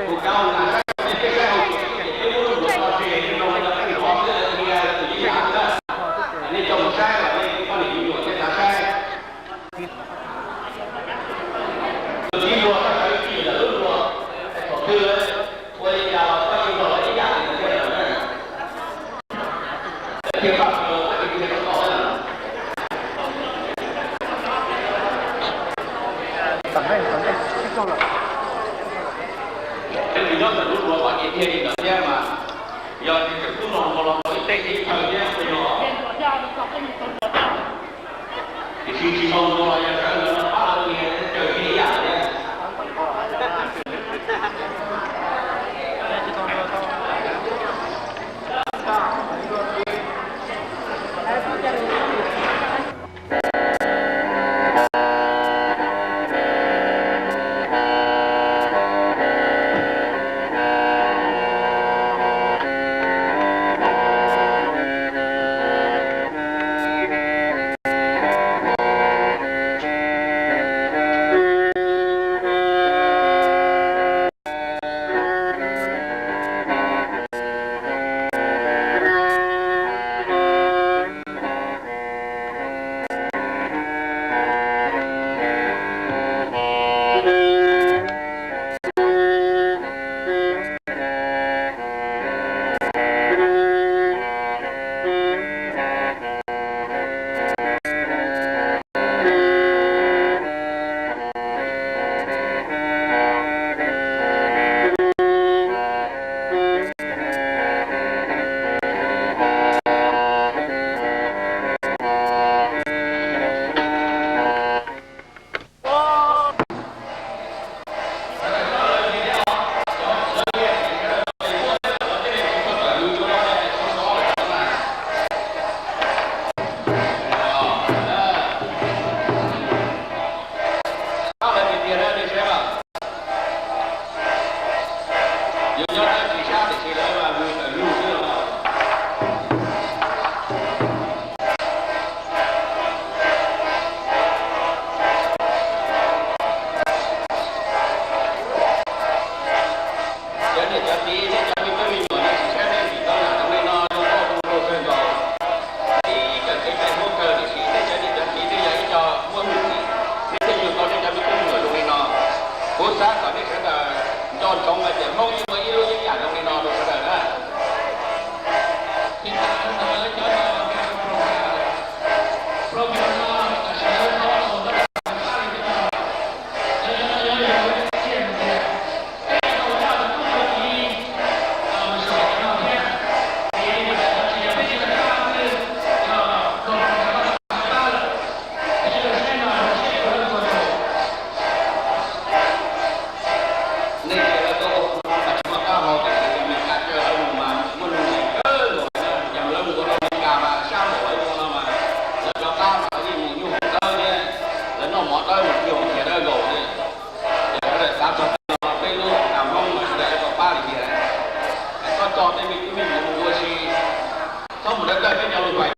Tus cauv nas saib, nej thiaj saib hauv tsev, ces peb lub ntuas tso tseg, no yog peb nrov xwb, tus yeeb yam xwb. Nej coj mus saib los nej poj niam me nyuam thiaj xav saib. Tus tib luag koj sawv txij ntawm lub ntuas, thaum twg ua li cas los koj yeej nrog lawv ib yam li ntawd thiab lawm na. Lawv thiaj pab koj, koj thiaj li rau koj na. Peb tus nyob ntawm lub ntuas koj ces thiaj li ntawd thiab mas, yog tias tseem tub no mus los mus ib teg ib chaw thiab puas yog? Tiam sis tsis tau mus los yog sawv ntawd no pab lawv niag caw ib yam thiab. Yuav nyob dab tsi sab tiam sis lawv mas nws tawm lug xwb los. Cov niam cov txiv thiab cov me tub me nyuam no tsis saib nej tsis tau lam rau nej no zoo nkauj zoo nraug kawg nkaus. Ib co tsev cai Hmoob kawg tiam sis nej cov niam cov txiv twb yog ib co muaj hwj chim, nej thiaj yug tau nej cov me tub me nyuam zoo li no. Kuv xav kom nej sawv daws nco ntsoov hais tias Hmoob yeej muaj ib lub yeeb yam zoo li no rau sawv daws na. Nej sawv daws tuaj ua hmo mas tsis muaj qab hau tiam sis Meskas caw lawv mus mas muaj nuj nqis kawg nkaus na. Yog lawv mus ua rau Meskas mas sab npaum lawv ua no mas lawv rov qab mas lawv yeej mus nyuj hoom dawb thiab, lawv noj mov dawb mus nyuj hoom nyias dawb nkaus thiab. Ces sawv daws xav txog no peb lub nas Hmoob mas sawv daws yuav tau pab li tiag. Txhob tso tej me tub me nyuam mus ua si, txhob mus dawb dawj peb cov lus hais.